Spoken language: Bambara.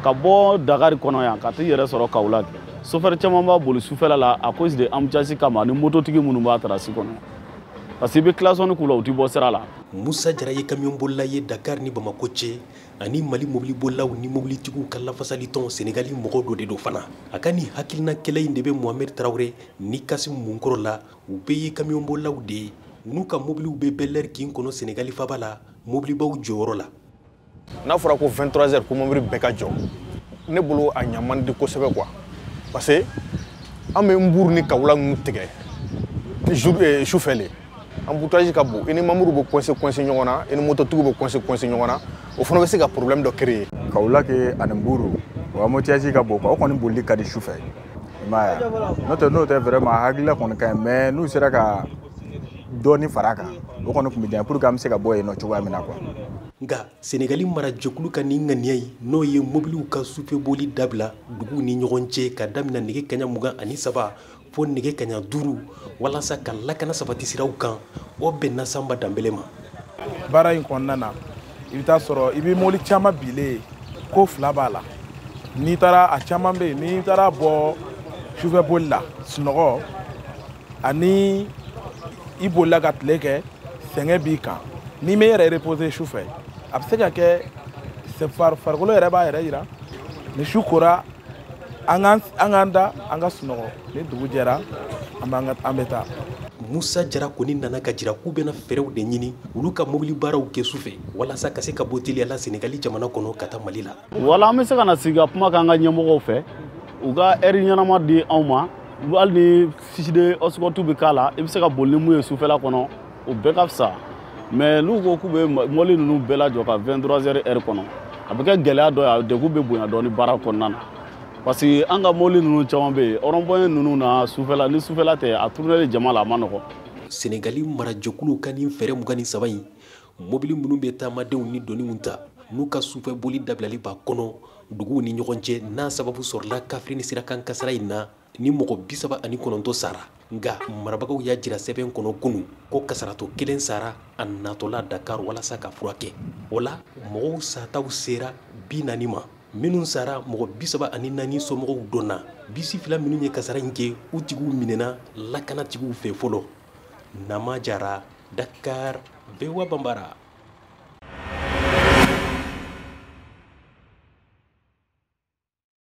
Ka bɔ Dakar kɔnɔ yan ka t'i yɛrɛ sɔrɔ Kaolack, chauffeur caman b'a boli sufɛla la à cause de embouteillage kama ani mototigi minnu b'a trace kɔnɔ, parce que i bɛ klaxon k'u la, u tɛ bɔ sira la. Musa Jara ye kamiyɔnbolila ye Dakar ni Bamako cɛ, ani Mali mobilibolilaw ni mobilitigiw ka lafasalitɔn Senegali mɔgɔ dɔ de don fana. A ka nin hakilina kɛlɛ in de bɛ Mohamed Traoré ni Kasim Munkɔrɔ la. U bɛɛ ye kamiyɔnbolilaw de ye, n'u ka mobiliw bɛ Bel Air kin kɔnɔ, Senegali faba la, mobilibaw jɔyɔrɔ la. N'a fɔra ko 23 heures ko mobili bɛɛ ka jɔ, ne bolo a ɲa man di kosɛbɛ quoi, parce que an bɛ Mbour ni Kaolack ninnu tigɛ sufɛ le, embouteillage ka bon, i ni mamuru bɛ coincé coincé ɲɔgɔn na, i ni mototigiw bɛ coincé coincé ɲɔgɔn na, o fana bɛ se ka problème dɔ créer. Kaolack ani Mbour, o embouteillage ka bon quoi, o kɔni bolili ka di sufɛ, i m'a ye wa? N'o tɛ, n'o tɛ, vraiment a hakilila kɔni ka ɲi, mais n'u sera ka dɔɔni fara a kan, o kɔni tun bɛ diya pour que an bɛ se ka bɔ yen nɔ cogoya min na quoi. Nka Senegali marajɛkulu ka nin ŋaniya in, n'o ye mobiliw ka sufɛboli dabila duguw ni ɲɔgɔn cɛ ka daminɛ nɛgɛ kaɲa 23 fo nɛgɛ kaɲa 5, walasa ka lakana sabati siraw kan, o bɛnna Sanba Danbele ma. Baara in kɔnɔna na, i bɛ taa sɔrɔ i bɛ mobili caman bilen ye, ko fila b'a la. N'i taara, a caman bɛ yen, n'i taara bɔ sufɛ boli la, sunɔgɔ ani i bolila ka tile kɛ, sɛgɛn b'i kan. N'i m'i yɛrɛ reposer sufɛ, a bɛ se ka kɛ farikolo yɛrɛ b'a yɛrɛ yira. Ni su kora, an k'an da, an ka sunɔgɔ. Ni dugu jɛra, an b'an ka, an bɛ taa. Musa Jara kɔni nana ka jira k'u bɛna fɛɛrɛw de ɲini olu ka mobili baaraw kɛ sufɛ, walasa ka se ka bɔ teliya la Senegali jamana kɔnɔ ka taa Mali la. Wala an bɛ se ka na sigi ka kuma k'an ka ɲɛmɔgɔw fɛ, u ka heure ɲɛnama di anw ma. Hali ni fiche de escorte bɛ k'a la, i bɛ se ka boli ni mun ye sufɛla kɔnɔ, o bɛɛ ka fisa. Mais n'u ko k'u bɛ mobili ninnu bɛɛ lajɔ ka 23 heures heure kɔnɔ, a bɛ kɛ gɛlɛya dɔ ye, a degun bɛ bonya dɔɔni baara kɔnɔna na, parce que an ka mobili ninnu caman bɛ yen rond-point ninnu na sufɛla, ni sufɛla tɛ, a tourneli jama la, a ma nɔgɔn. Senegali marajɛkulu ka nin fɛɛrɛ 23 in, mobili minnu bɛ taamadenw ni doniw ta, n'u ka sufɛ boli dabilali b'a kɔnɔ duguw ni ɲɔgɔn cɛ, n'a sababu sɔrɔla Kaffrine sirakan kasara in na ni mɔgɔ 39 sara. Nka marabagaw y'a jira sɛbɛn kɔnɔ kunun ko kasaratɔ kelen sara a natɔla Dakar walasa ka furakɛ. O la, mɔgɔw sataw sera 40 ma. Minnu sara, mɔgɔ 34 somɔgɔw dɔnna. Bisi fila minnu ye kasara in kɛ, u tigiw minɛna lakanatigiw fɛ fɔlɔ. Nama Jara, Dakar, VOA Bambara.